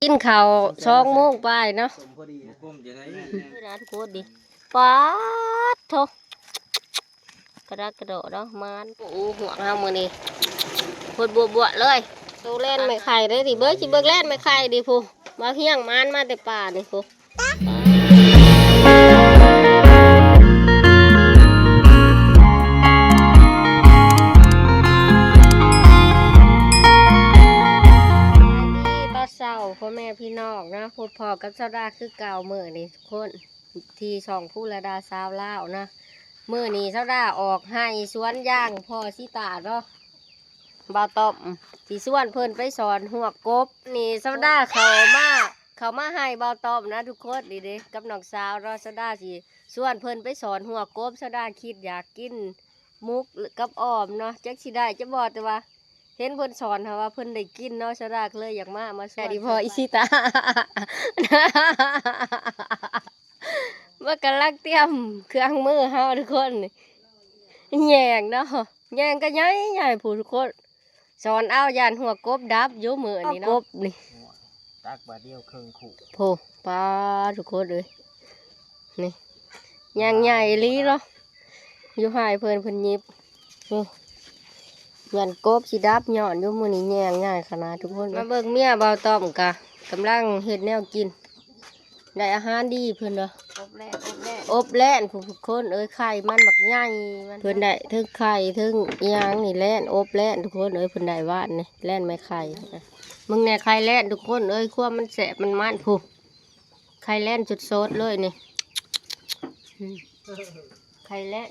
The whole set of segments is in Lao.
ກິນເຂົ້າສອງໂມງປາຍເນາະ ສົມພໍດີ ບໍ່ກົມຈະໄດ້ ເອີ ນະ ທຸກຄົນ ດີ ປາດໂທ້ ກະດະກະເດາະເນາະ ມານ. ໂອ້ ຫວກເຮົາມື້ນີ້ ໂພດບົວໆເລີຍ ໂຕແລ່ນແມ່ໄຂ່ເດ້ນີ້ ເບິ່ງຊິເບິ່ງແລ່ນແມ່ໄຂ່ນີ້ ຜູ້ ບ່າວຮຽງມານມາແຕ່ປ່ານີ້ ຜູ້. ສະບາຍດີຕອນເຊົ້າ ພໍ່ແມ່ພີ່ນ້ອງເນາະ ພົບພໍ້ກັບສາວດາຄືເກົ່າມື້ນີ້ທຸກຄົນ ທີ່ຊ່ອງພູລະດາຊາວລາວເນາະ. ມື້ນີ້ສາວດາອອກໄຮ່ສວນຢາງພໍ່ສີຕາເນາະ ບ່າວຕ້ອມ ຊິຊວນເພິ່ນໄປສອນຮວກກົບ. ນີ້ສາວດາເຂົ້າມາ ເຂົ້າມາໄຮ່ບ່າວຕ້ອມນະທຸກຄົນ ນີ້ເດ້ ກັບນ້ອງສາວເນາະ. ສາວດາຊິຊວນເພິ່ນໄປສອນຮວກກົບ ສາວດາຄິດຢາກກິນໝົກກັບອອມເນາະ ຈັກຊິໄດ້ຈັກບໍ່ ແຕ່ວ່າເຫັນເພິ່ນສອນຫາວ່າເພິ່ນໄດ້ກິນເນາະ ສາວດາກໍເລີຍຢາກມາ ມາຊ່ວຍ ດີພໍອີຊິຕາ ມັນກຳລັງຕຽມເຄື່ອງມືເຮົາທຸກຄົນ ແຍງເນາະ ແຍງກໍໃຫຍ່ໃຫຍ່ພຸ້ນທຸກຄົນ. ສອນເອົາ ຢ້ານຮວກກົບດັບຢູ່ມື້ນີ້ເນາະ ເອົາກົບນີ້ ຕັກບາດດຽວເຄິ່ງຄູ່ ໂພ ປາດ ທຸກຄົນເອີຍ ນີ້ ແຍງໃຫຍ່ອີ່ຫຼີເນາະ ຢູ່ໄຮ່ເພິ່ນ ເພິ່ນຫຍິບ ໂອ້ ຢ້ານກົບຊິດັບຍ້ອນຢູ່ ມື້ນີ້ແຍງໃຫຍ່ຂະໜາດທຸກຄົນເອີຍ. ມາເບິ່ງເມຍບ່າວຕ້ອມກະກຳລັງເຮັດແນວກິນ ໄດ້ອາຫານດີເພິ່ນວ່າ ອົບແລ່ນ ອົບແລ່ນ ອົບແລ່ນ ຜູ້ ຜູ້ຄົນເອີຍ ໄຂ່ມັນບັກໃຫຍ່ ມັນ ເພິ່ນໄດ້ເທິງໄຂ່ເທິງອີ່ຫຍັງນີ້ ແລ່ນ ອົບແລ່ນ ທຸກຄົນເອີຍ ເພິ່ນໄດ້ວານນີ້ ແລ່ນແມ່ໄຂ່ ເບິ່ງແດ່ໄຂ່ແລ່ນ ທຸກຄົນເອີຍ ຄວາມມັນແຊບມັນມັນ ຜູ້ ໄຂ່ແລ່ນສົດໆເລີຍນີ້ ອືມ ໄຂ່ແລ່ນ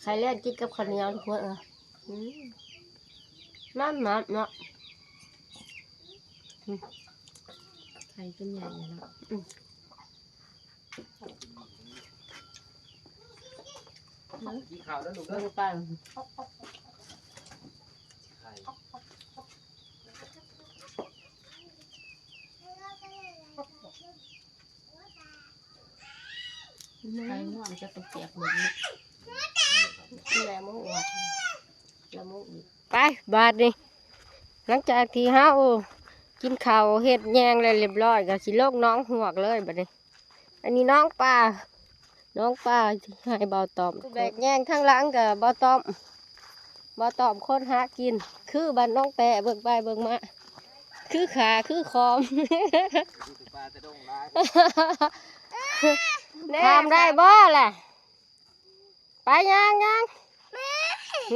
ໄຂ່ແລ່ນກິນກັບເຂົ້າໜຽວ ທຸກຄົນເອີຍ ອືມ ມັນມັນເນາະ ອືມ ໄຂ່ຕົວໃຫຍ່ເນາະ ອືມ ກິນເຂົ້າເດີລູກເດີ ໄປ ໄຂ່ງ່ວງຈະໄປປຽກໝົດເນາະ ແລະໝູອວດ ແລະໝູອີກ ໄປ ບາດນີ້ ຫຼັງຈາກທີ່ເຮົາກິນເຂົ້າເຮັດແຍງແລ້ວລຽບຮ້ອຍ ກໍຊິລົງໜອງຮວກເລີຍບາດນີ້. ອັນນີ້ໜອງປາ ໜອງປາທີ່ໃຫ້ບ່າວຕ້ອມ ແບກແຍງທາງຫຼັງກໍບ່າວຕ້ອມ ບ່າວຕ້ອມຄົນຫາກິນ ຄືບ້ານໜອງແປະ ເບິ່ງໄປເບິ່ງມາ ຄືຂາຄືຂອມ ຂ້າມໄດ້ບໍ່ລະ? ໄປຍ່າງໆ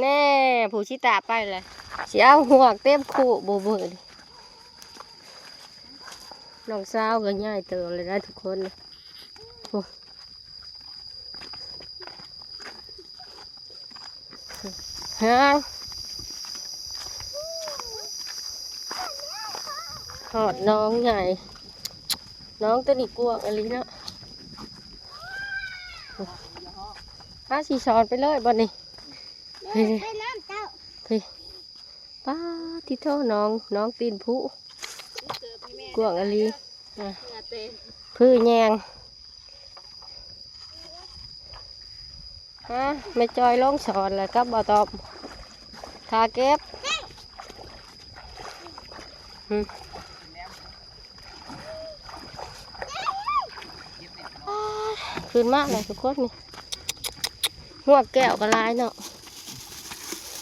ແນ່ ຜູ້ຊິຕາໄປແຫຼະ ຊິເອົາຮວກເຕັມຄູ່ບໍ່ມື້ນີ້ ນ້ອງສາວກໍໃຫຍ່ເຕີບແລ້ວນະທຸກຄົນ ໂອ້ ຫາ ຮອດໜອງໃຫຍ່ ໜອງໂຕນີ້ກວ້າງອີ່ຫຼີເນາະ ເຮົາຊິສອນໄປເລີຍບາດນີ້ ເອີ ໄປນຳເຈົ້າ ເອີ ປາດຕິໂທ ໜອງ ໜອງຕີນຜຸ ກວ້າງອີ່ຫຼີ ອາ ຜຶແຍງ ຮະ ແມ່ຈອຍລົງສອນແລ້ວກັບບ່າວຕ້ອມ ຖ້າເກັບ ອືມ ຂຶ້ນມາແລ້ວທຸກຄົນນີ້ ຮວກແກ້ວກໍຫຼາຍເນາະ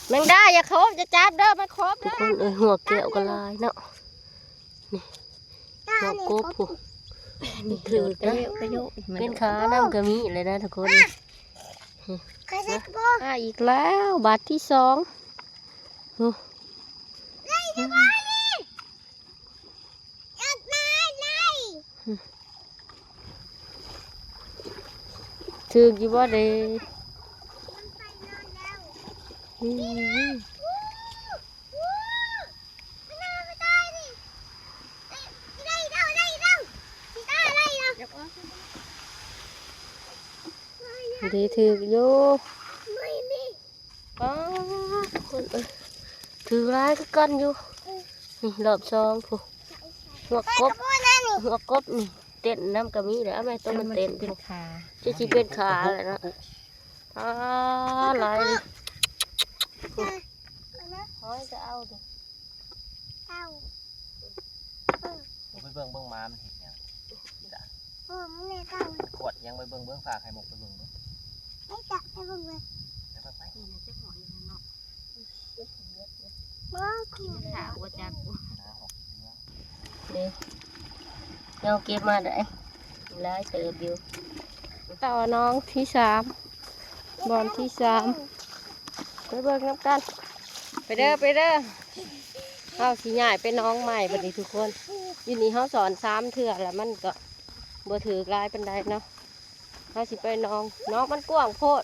ແມງດາຢ່າຄົບ ຢ່າຈັບເດີ ມັນຄົບເດີ ທຸກຄົນເອີຍ ຮວກແກ້ວກໍຫຼາຍເນາະ ນີ້ ຫົວກົບ ນີ້ຖືກນະ ເປັນຂານຳກໍມີເລີຍນະທຸກຄົນ ມາອີກແລ້ວບາດທີສອງ ໂອ້ ຖືກຢູ່ບໍ່ເດ ອືມ ດີ ຖືກຢູ່ ປ້າດ ຄົນເອີຍ ຖືກຫຼາຍຄືກັນຢູ່ ນີ້ ຮອບສອງພຸ້ນ ຫົວກົບ ຫົວກົບນີ້ ເຕັ້ນນຳກໍມີແຫຼະ ເອົາແມ່ ໂຕມັນເຕັ້ນ ເປັນຂາ ຈະຊິເປັນຂາແຫຼະເນາະ ປ້າດ ຫຼາຍ ຫອຍກໍເອົາເດີ ເອົາ ເບິ່ງ ເບິ່ງໝາມັນເຮັດຫຍັງ. ເອີ ມັນແມ່ນເຈົ້າ ມັນຂວດຫຍັງ ໄປເບິ່ງ ເບິ່ງ ພາໄຂ່ມຸກໄປເບິ່ງເບິ່ງ. ໄປຈະ ໄປເບິ່ງເບິ່ງ ໄປເບິ່ງໄປ. ນີ້ນະ ຈັກໝໍ້ຢູ່ເນາະ. ມາກິນ ຂ້າບໍ່ຈັກ. ເດ້ ເຮົາເກັບມາໄດ້ຫຼາຍເຕີບຢູ່. ຕໍ່ໜອງທີສາມ ບ່ອນທີສາມ ໄປເບິ່ງນຳກັນ. ໄປເດີ ໄປເດີ. ເຮົາຊິຍ້າຍໄປໜອງໃໝ່ບັດນີ້ທຸກຄົນ. ຢູ່ນີ້ເຮົາສອນສາມເທື່ອລະ ມັນກໍບໍ່ຖືກຫຼາຍປານໃດເນາະ. ເຮົາຊິໄປໜອງ ໜອງມັນກວ້າງໂພດ.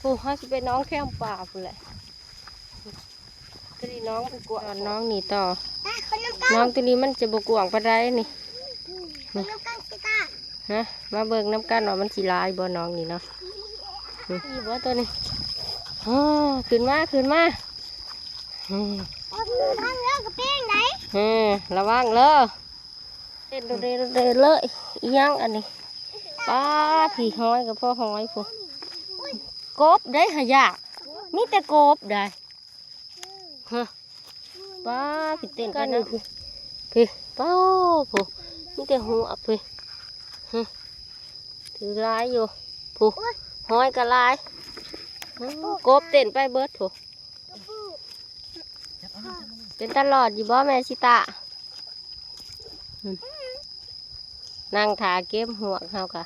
ພຸ້ນ ເຮົາຊິໄປໜອງແຄມປ່າພຸ້ນແຫຼະ. ຕົວນີ້ໜອງມັນກວ້າງ ໜອງນີ້ຕໍ່. ໜອງຕົວນີ້ມັນຈະບໍ່ກວ້າງປານໃດນີ້. ຮະ ມາເບິ່ງນຳກັນວ່າມັນຊິຫຼາຍບໍ່ໜອງນີ້ເນາະ. ນີ້ບໍ່ຕົວນີ້. ໂອ້ ຂຶ້ນມາ ຂຶ້ນມາ. ລະວັງເດີ ກະເປັງໄດ໋. ເອີ ລະວັງເດີ. ເຕັ້ນໂດດເດໂດດເດເລີຍ. ອີຫຍັງອັນນີ້? ປ້າ ຜີຫອຍກໍພໍຫອຍພຸ້ນ. ກົບໄດ໋ຫາຍາກ ມີແຕ່ກົບໄດ໋. ຮະ ປ້າ ຜີເຕັ້ນກັນນະ. ຜີ ປ້າ ພຸ້ນ ມີແຕ່ຫົວພຸ້ນ. ຮະ ຖືກຫຼາຍຢູ່ພຸ້ນ. ຫອຍກໍຫຼາຍ. ໂອ້ ກົບເຕັ້ນໄປເບິດພຸ້ນ. ເປັນຕາລອດຢູ່ບໍ່ແມ່ຊິຕາ? ອືມ ນັ່ງຖ້າເກັບຫວກເຮົາກະ.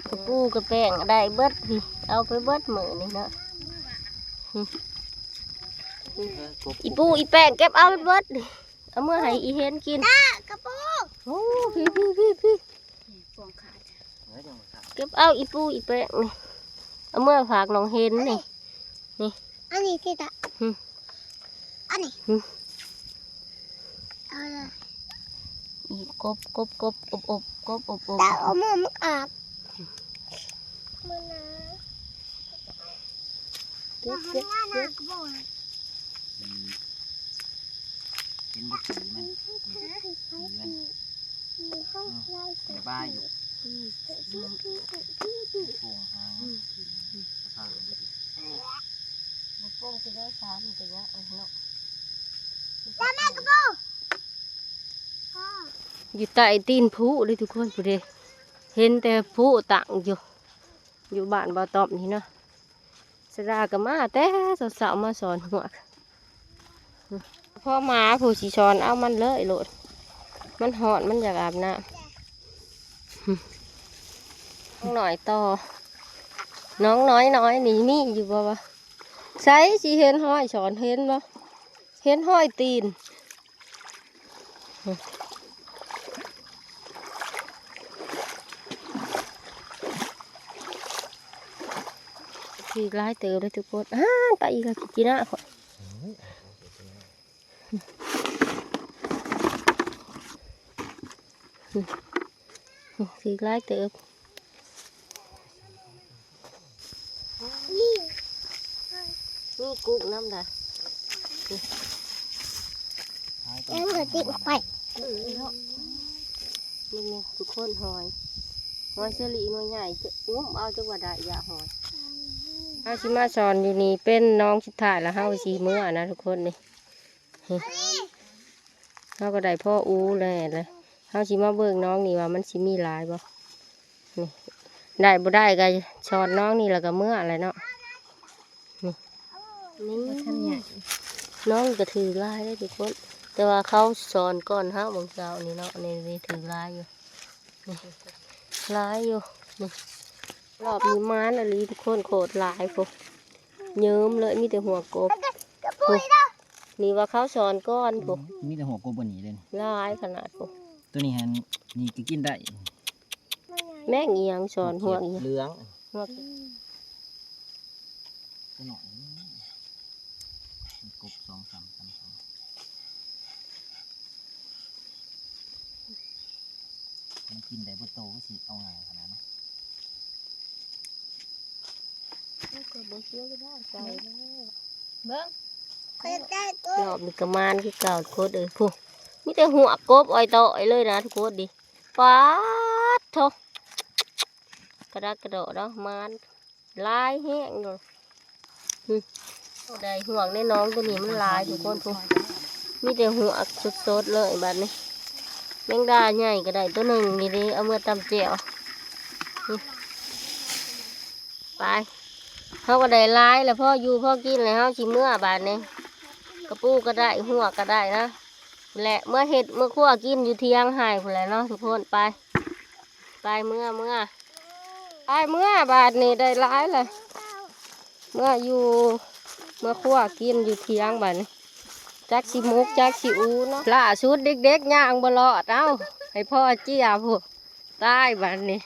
ກະປູກະແປ້ງໄດ້ເບິດ ເອົາໄປເບິດມື້ນີ້ເນາະ. ອີປູອີແປ້ງເກັບເອົາເບິດ. ເອົາເມືອໃຫ້ອີເຫັນກິນ. ຕາ ກະປູ. ໂອ້ ພີ້ ພີ້ ພີ້ ພີ້. ເກັບເອົາອີປູອີແປ້ງນີ້ ເອົາເມືອຝາກນ້ອງເຫັນນີ້. ນີ້ ອັນນີ້ຕິຕາ. ຫຶ ອັນນີ້. ຫຶ ເອົາເລີຍ. ອີກ ກົບ ກົບ ກົບ ອົບ ອົບ ກົບ ອົບ ອົບ. ຕາ ເອົາມືມັນອອກ. ເກັບ ເກັບ ເກັບ. ເຫັນບໍ່ ສີມັນ ສີມັນ ອືມ ລະບາຍຢູ່. ອືມ ໂປ່ງຫາງ ອືມ ສະພາບມັນບໍ່ດີ ບໍ່ໂປ່ງຊິໄດ້ສາ ມັນກະຍາກເນາະ. ຕາ ແມ່ກະປູ. ຢູ່ໃຕ້ຕີນພູເດ້ທຸກຄົນ ພຸ້ນເດ້ ເຫັນແຕ່ພູຕັ້ງຢູ່ ຢູ່ບ້ານບ່າວຕ້ອມນີ້ເນາະ. ສະດາກໍມາແຕ່ເຊົ້າໆ ມາສອນຫວກ. ພໍມາຜູ້ຊິສອນເອົາມັນເລີຍໂລດ ມັນຮ້ອນ ມັນຢາກອາບນ້ຳ. ນ້ອງນ້ອຍຕໍ່ ນ້ອງນ້ອຍໆ ນີ້ມີຢູ່ບໍ່ວະ? ໃສຊິເຫັນຮອຍສອນ ເຫັນບໍ່? ເຫັນຮອຍຕີນ. ຖືກຫຼາຍເຕີບເດ້ທຸກຄົນ. ອ້າ ໄປອີກແລ້ວ ຂີ້ຈີ້ໜ້າຂ້ອຍ. ຖືກຫຼາຍເຕີບ. ມີກຸ້ງນຳໄດ໋. ແລ້ວກໍຕິດໄປ. ອືມ ເນາະ ນີ້ໆ ທຸກຄົນ ຫອຍ ຫອຍເຊີຣີໜ່ວຍໃຫຍ່ ງຸ້ມເອົາ ຈັກວ່າໄດ້ຢາກຫອຍ. ເຮົາຊິມາສອນຢູ່ນີ້ເປັນໜອງສຸດທ້າຍ ແລ້ວເຮົາຊິເມືອນະທຸກຄົນ. ນີ້ ເຮົາກໍໄດ້ພໍອູແລ້ວ ແລ້ວເຮົາຊິມາເບິ່ງໜອງນີ້ວ່າມັນຊິມີຫຼາຍບໍ່. ນີ້ ໄດ້ບໍ່ໄດ້ກໍສອນໜອງນີ້ແລ້ວກໍເມືອແຫຼະເນາະ. ນີ້ ນີ້ ໜອງກໍຖືກຫຼາຍເດ້ທຸກຄົນ ແຕ່ວ່າເຂົາສອນກ່ອນເຮົາບາງເຊົ້ານີ້ເນາະ. ນີ້ ນີ້ຖືກຫຼາຍຢູ່ ນີ້ ຫຼາຍຢູ່. ນີ້ ລອບນີ້ໝານອີ່ຫຼີທຸກຄົນ ໂຄດຫຼາຍພຸ້ນ ເຍິ້ມເລີຍ ມີແຕ່ຫົວກົບ. ນີ້ວ່າເຂົາສອນກ່ອນພຸ້ນ ມີແຕ່ຫົວກົບອັນນີ້ເດ້ ຫຼາຍຂະໜາດພຸ້ນ. ໂຕນີ້ຫັ້ນ ນີ້ກໍກິນໄດ້. ແມງອີ່ຫຍັງສອນ ຫົວກ ຫົວກອີ່ຫຍັງ ເຫຼືອງ ຫົວກ ຕົວໜ້ອຍ ມັນກົບສອງສາມ ສາມ ສາມ ມັນກິນໄດ້ເບິດໂຕ ຄືຊິເອົາງ່າຍຂະໜາດນັ້ນ. ມັນກໍບໍ່ເສຍເວລາໃສ່ແລ້ວ ເບິ່ງ ຮອບນີ້ກໍໝານຄືເກົ່າທຸກຄົນເອີຍ. ພຸ້ນ ມີແຕ່ຫົວກົບອອຍຕອຍເລີຍນະທຸກຄົນ ດິ ປາດໂທ້. ຂ ດັກກະດໍເນາະ ມານຫຼາຍແຮງຢູ່. ອືມ ໄດ້ຫວກໃນໜອງໂຕນີ້ມັນຫຼາຍທຸກຄົນ ພຸ້ນ ມີແຕ່ຫວກສົດໆເລີຍບາດນີ້. ແມງດາໃຫຍ່ກໍໄດ້ໂຕໜຶ່ງນີ້ເດ້ ເອົາເມືອຕຳແຈ່ວ. ອືມ ໄປ ເຮົາກໍໄດ້ຫຼາຍແລ້ວ ພໍຢູ່ພໍກິນແລ້ວ ເຮົາຊິເມືອບາດນີ້. ກະປູກໍໄດ້ ຫວກກໍໄດ້ນະ ແລະ ເມືອເຮັດເມືອຄົວກິນຢູ່ຖຽງໄຮ່ພຸ້ນແຫຼະເນາະທຸກຄົນ. ໄປ ໄປ ເມືອ ເມືອ ໄປ ເມືອບາດນີ້ ໄດ້ຫຼາຍແລ້ວ ເມືອຢູ່ ເມືອຄົວກິນຢູ່ຖຽງບາດນີ້. ຈັກຊິໝົກຈັກຊິອູເນາະ. ລ່າສຸດເດັກໆຍ່າງບໍ່ລອດ ເອົ້າ ໃຫ້ພໍ່ເຈ້ຍພຸ້ນ ຕາຍບາດນີ້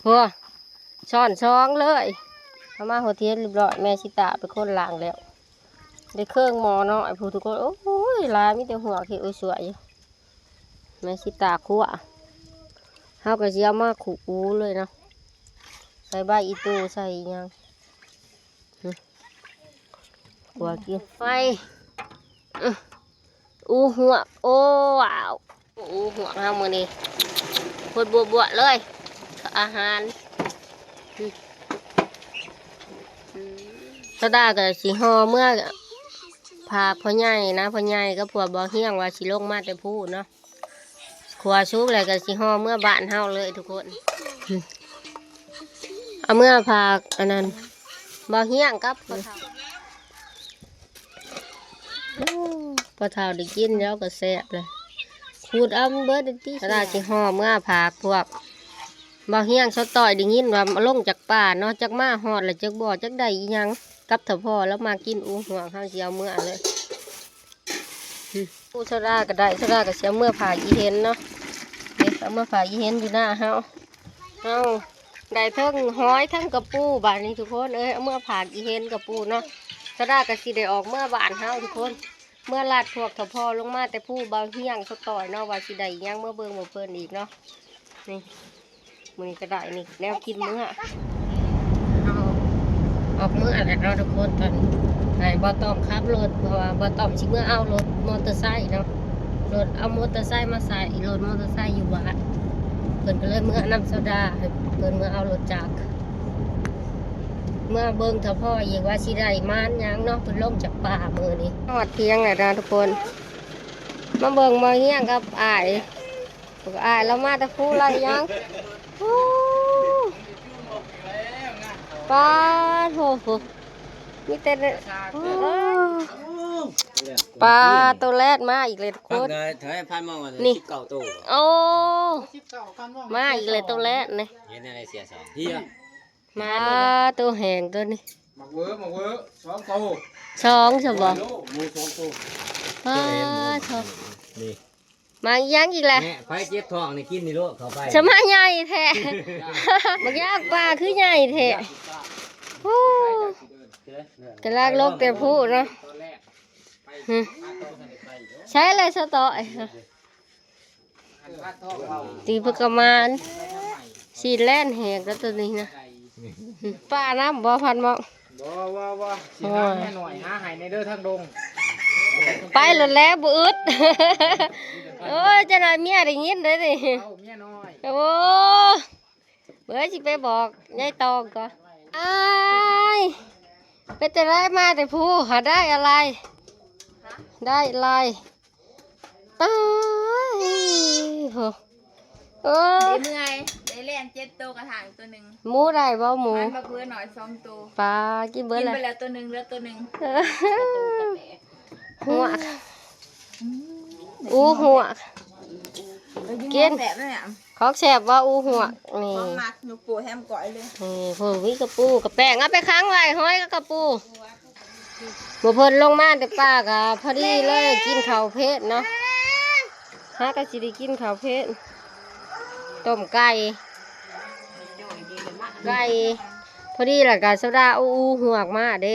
ໂອ້ ຊ້ອນສອງເລີຍ. ເອົາມາຫົດເຮັດຮຽບຮ້ອຍ ແມ່ຊິຕາເປັນຄົນລ້າງແລ້ວ ໄດ້ເຄິ່ງໝໍ້ນ້ອຍພຸ້ນທຸກຄົນ. ໂອ້ຍ ຫຼາຍ ມີແຕ່ຫວກເຮັດໂອ້ຍສວຍຢູ່. ແມ່ຊິຕາຂົ້ວ ເຮົາກໍຊິເອົາມາຂູເລີຍເນາະ ໃສ່ໃບອີ່ຕູ່ ໃສ່ອີ່ຫຍັງ ອື ຂົ້ວກິນໄປ. ອື ອູຫວກ ໂອ້ ວ້າວ ອູຫວກເຮົາມື້ນີ້ ໂຄດບົວໆເລີຍ ອາຫານ. ອື ອື ສາວດາກໍຊິຫໍ່ເມືອ ຝາກພໍ່ໃຫຍ່ນະ ພໍ່ໃຫຍ່ກັບພວກບ່າວຮຽງວ່າຊິລົງມາແຕ່ພູເນາະ. ຂົ້ວສຸກແລ້ວກໍຊິຫໍ່ເມືອບ້ານເຮົາເລີຍທຸກຄົນ. ເອົາເມືອຝາກອັນນັ້ນ ບ່າວຮຽງກັບພໍ່ເຖົ້າ. ໂອ້ ພໍ່ເຖົ້າໄດ້ກິນແລ້ວກໍແຊບເລີຍ ຂູດເອົາມັນເບິດຕິ. ສາວດາຊິຫໍ່ເມືອຝາກພວກບ່າວຮຽງ ສາວຕ້ອຍ ໄດ້ຍິນວ່າລົງຈາກປ່າເນາະ ຈັກມາຮອດແລ້ວຈັກບໍ່ ຈັກໄດ້ອີ່ຫຍັງ. ກັບຖ້າພໍ່ລາວມາກິນອູຫວກ ເຮົາຊິເອົາເມືອເລີຍ. ອື ສາວດາກໍໄດ້ ສາວດາກໍຊິເອົາເມືອຝາກອີ່ເຫັນເນາະ ນີ້ ເອົາເມືອຝາກອີ່ເຫັນຢູ່ໜ້າເຮົາ. ເຮົາໄດ້ເທິງຫອຍເທິງກະປູບາດນີ້ທຸກຄົນເອີຍ ເອົາເມືອຝາກອີ່ເຫັນກະປູເນາະ. ສາວດາກໍຊິໄດ້ອອກເມືອບ້ານເຮົາທຸກຄົນ ເມືອລາດພວກຖ້າພໍ່ລົງມາແຕ່ພູ ບ່າວຮຽງ ສາວຕ້ອຍເນາະ ວ່າຊິໄດ້ຫຍັງເມືອເບິ່ງໝູ່ເພິ່ນອີກເນາະ. ນີ້ ມື້ນີ້ກໍໄດ້ນີ້ແນວກິນເມືອ ເຮົາອອກເມືອແລ້ວເນາະທຸກຄົນ. ຕອນໃຫ້ບ່າວຕ້ອມຂັບລົດ ເພາະວ່າບ່າວຕ້ອມຊິເມືອເອົາລົດມໍເຕີໄຊເນາະ ລົດເອົາມໍເຕີໄຊມາໃສ່ ລົດມໍເຕີໄຊຢູ່ບ້ານ ເພິ່ນກໍເລີຍເມືອນຳສາວດາ ໃຫ້ເພິ່ນເມືອເອົາລົດຈັກ ເມືອເບິ່ງຖ້າພໍ່ອີກວ່າຊິໄດ້ມານຫຍັງເນາະ. ເພິ່ນລົງຈາກປ່າມື້ນີ້ ຮອດຖຽງແລ້ວນະທຸກຄົນ ມາເບິ່ງບ່າວຮຽງກັບອ້າຍ ພວກອ້າຍລາວມາແຕ່ພູ ໄລ່ຫຍັງ ໂອ້ ປາດໂທ້ ມີແຕ່ ໂອ້ ປາດ ໂຕແລດມາອີກແລ້ວທຸກຄົນ. ນີ້ ໂອ້ ມາອີກແລ້ວໂຕແລດນີ້ ເຫັນແນວໃດເສຍສອງ ເຮີຍ ມາ ໂຕແຮງໂຕນີ້ ໝາກເວີ ໝາກເວີ ສອງໂຕ ສອງຊະບໍ່ ໂລ ໝູສອງໂຕ ປາດໂທ້ ນີ້ ມາອີ່ຫຍັງອີກແຫຼະ ແມ່ ໃຜເຈັບທ້ອງນີ້ກິນນີ້ໂລດ ເຂົ້າໄປ ສະມາໃຫຍ່ແທ້ ບັກຢາກປາຄືໃຫຍ່ແທ້ ໂອ້ ກະລາກລົກແຕ່ພຸ້ນເນາະ ຫຶ ໃຊ້ແລ້ວສະຕໍ ຕີເພິ່ນກະມານ ສີແລ່ນແຮງກັບໂຕນີ້ນະ ປານຳບໍ່ ພັນໝອກ ບໍ່ ບໍ່ ບໍ່ ຊິຫາເມຍນ້ອຍ ຫາໃຫ້ແດ່ເດີທາງດົງ ໄປໂລດແລ້ວ ບໍ່ອຶດ ໂອ້ຍ ເຈົ້ານາຍເມຍໄດ້ຍິນເດ້ນີ້ ເອົາເມຍນ້ອຍ ໂອ້ ເບິ່ງຊິໄປບອກຍາຍຕອງກ່ອນ ອ້າຍ ເປັນຈັ່ງໃດ ມາແຕ່ພູ ຫາໄດ້ອະໄລ ໄດ້ອະໄລ ຕາຍ ໂອ້ ເອີ ໄດ້ເມື່ອຍ ໄດ້ແລ່ນເຈັດໂຕກະຖາງໂຕໜຶ່ງ ໝູໄດ້ບໍ່ໝູ ມັນບັກເວີໜ້ອຍສອງໂຕ ປາ ກິນເບິດແລ້ວ ກິນໄປແລ້ວໂຕໜຶ່ງ ເຫຼືອໂຕໜຶ່ງ ຫວກ ອືມ ອູຫວກ ກິນ ຂອງແຊບບໍ່ ອູຫວກ ນີ້ ຂອງມັກ ຍົກໂປ້ແຮມກ້ອຍເລີຍ ນີ້ ຜູ້ມີກະປູກະແປ້ງ ເອົາໄປຂັງໄວ້ ຫອຍກັບກະປູ ໝູ່ເພິ່ນລົງມາແຕ່ປ່າກະພໍດີເລີຍ ກິນເຂົ້າເພນເນາະ ຫາກະຊິໄດ້ກິນເຂົ້າເພນ ຕົ້ມໄກ່ ໄກ່ ພໍດີລະກະສາວດາ ອູຫວກມາເດ້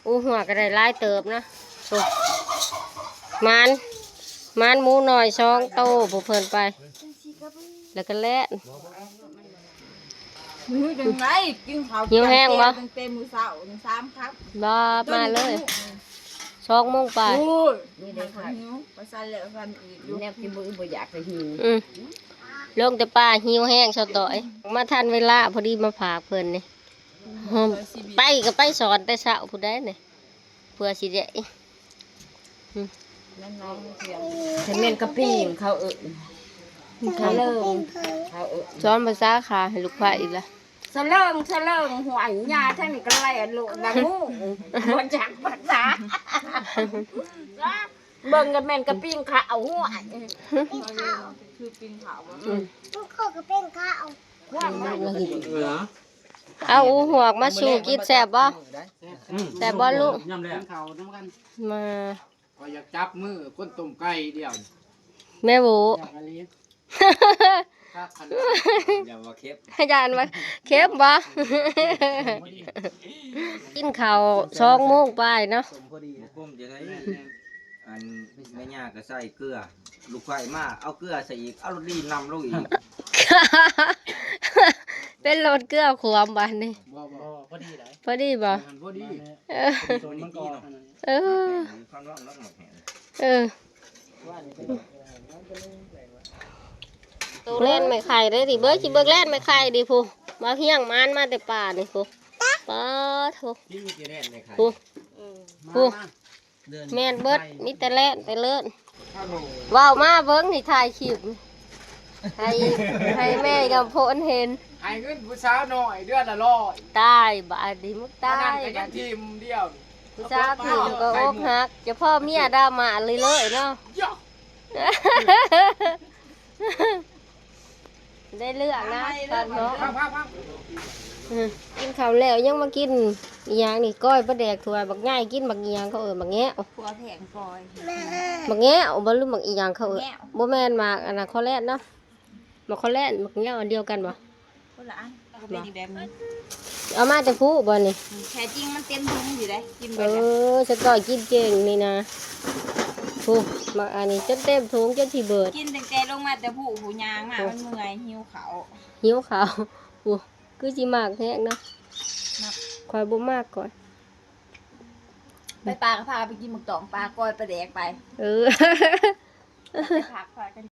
ອູຫວກກະໄດ້ຫຼາຍເຕີບນະ ໂອ້ ມານ ມານໝູນ້ອຍສອງໂຕ ພວກເພິ່ນໄປ ແລ້ວກະແລ່ນ ຫິວແຮງບໍ່? ຕັ້ງແຕ່ມື້ເຊົ້າສາມຄັບ ບໍ່ ມາເລີຍ ສອງໂມງປາຍ ໂອ້ຍ ຫິວ ໄປຊັ້ນແລ້ວຊັ້ນອີກຢູ່ ແນວກິນມື້ອື່ນບໍ່ຢາກ ແຕ່ຫິວ ອືມ ລົງແຕ່ປ່າ ຫິວແຮງຊະຕອຍ ມາທັນເວລາ ພໍດີມາຝາກເພິ່ນນີ້. ໄປກໍໄປສອນແຕ່ເຊົ້າພຸ້ນໃດ໋ນີ້ ເພື່ອຊິໄດ້ ອືມ ຄັນແມ່ນກະປິງເຂົາເອີ້ນ ສອນພາສາຂາໃຫ້ລູກໃພ້ອີກລະ. ສະເຫຼີງ ສະເຫຼີງ ຫ້ວຍ ຍ່າທາງນີ້ກໍແລ່ນໂລດລະງູ ບໍ່ຈັກພາສາ ເບິ່ງກໍແມ່ນກະປິງຂາວ ຫ້ວຍ ອືມ ມັນຄືກະປິງຂາວ ເອົາຫວກມາສູ່ກິນແຊບບໍ່? ອືມ ແຊບບໍ່ລູກ? ມາ ຂ້ອຍຢາກຈັບມືຄົນຕົ້ມໄກ່ດຽວນີ້ ແມ່ໂຫວ ຄັກຂະໜາດ ຢ້ານວ່າເຄັມ ຢ້ານວ່າເຄັມບໍ່? ກິນເຂົ້າສອງໂມງປາຍເນາະ ສົມພໍດີ ບໍ່ຄົມຈະໄດ້ ອັນແມ່ຍ່າກໍໃສ່ເກືອ ລູກໄຟມາເອົາເກືອໃສ່ອີກ ເອົາລົດລີນນຳລົງອີກ ເປັນລົດເກືອຂວມບາດນີ້ ບໍ່ ບໍ່ ພໍດີໄດ໋ ພໍດີບໍ່? ພໍດີ ເອີ ເອີ ເອີ ໂຕແລ່ນແມ່ໄຂ່ເດ້ນີ້ ເບິ່ງຊິເບິ່ງແລ່ນແມ່ໄຂ່ນີ້ພຸ້ນ ມາຮຽງມານມາແຕ່ປ່ານີ້ພຸ້ນ ປາໂທ້ ກິນມີແຕ່ແລ່ນແມ່ໄຂ່ ພຸ້ນ ພຸ້ນ ແມ່ນເບິດ ມີແຕ່ແລ່ນແຕ່ເລີ້ນ ເວົ້າມາເບິ່ງນີ້ ຖ່າຍຄລິບ ໃຫ້ ໃຫ້ແມ່ກັບໂພນເຫັນ ໃຫ້ເງິນຜູ້ສາວນ້ອຍເດືອນລະຮ້ອຍ ຕາຍບາດນີ້ ມຶງຕາຍບາດນີ້ ຜູ້ສາວທີ່ກໍອົກຫັກ ຈະພໍ້ເມຍດຣາມາເລື້ອຍໆເນາະ ໄດ້ເລື່ອງນະ ຕອນເນາະ ກິນເຂົ້າແລ້ວຍັງມາກິນອີ່ຫຍັງນີ້ ກ້ອຍປາແດກຖ້ວຍບັກໃຫຍ່ ກິນບັກອີ່ຫຍັງເຂົາເອີ້ນ ບັກແງ້ວ ຂົ້ວແພງກ້ອຍ ບັກແງ້ວບໍ່ ຫຼືບັກອີ່ຫຍັງເຂົາເອີ້ນ ບໍ່ແມ່ນໝາກອັນນັ້ນ ຄໍແລດເນາະ ໝາກຄໍແລດ ໝາກແງ້ວອັນດຽວກັນບໍ່? ຄົນລະອັນ ເອົາມາແຕ່ຜູ້ບໍ່ນີ້? ແທ້ຈິງມັນເຕັມຖົງຢູ່ເດ້ ກິນເບິດແລ້ວ ເອີ ສະຕອຍກິນເກັ່ງນີ້ນະ ຜູ້ ໝາກອັນນີ້ຈົນເຕັມຖົງ ຈົນຊິເບິດ ກິນຕັ້ງແຕ່ລົງມາແຕ່ຜູ້ ຜູ້ຍ່າງມາ ມັນເມື່ອຍ ຫິວເຂົ້າ ຫິວເຂົ້າ ຜູ້ ຄືຊິມັກແຮງເນາະ ມັກ ຂ້ອຍບໍ່ມັກ ຂ້ອຍ ໄປປ່າກໍພາໄປກິນໝາກຕອງ ປ່າກ້ອຍປາແດກໄປ ເອີ ໄປພັກຜ່ອນກັນ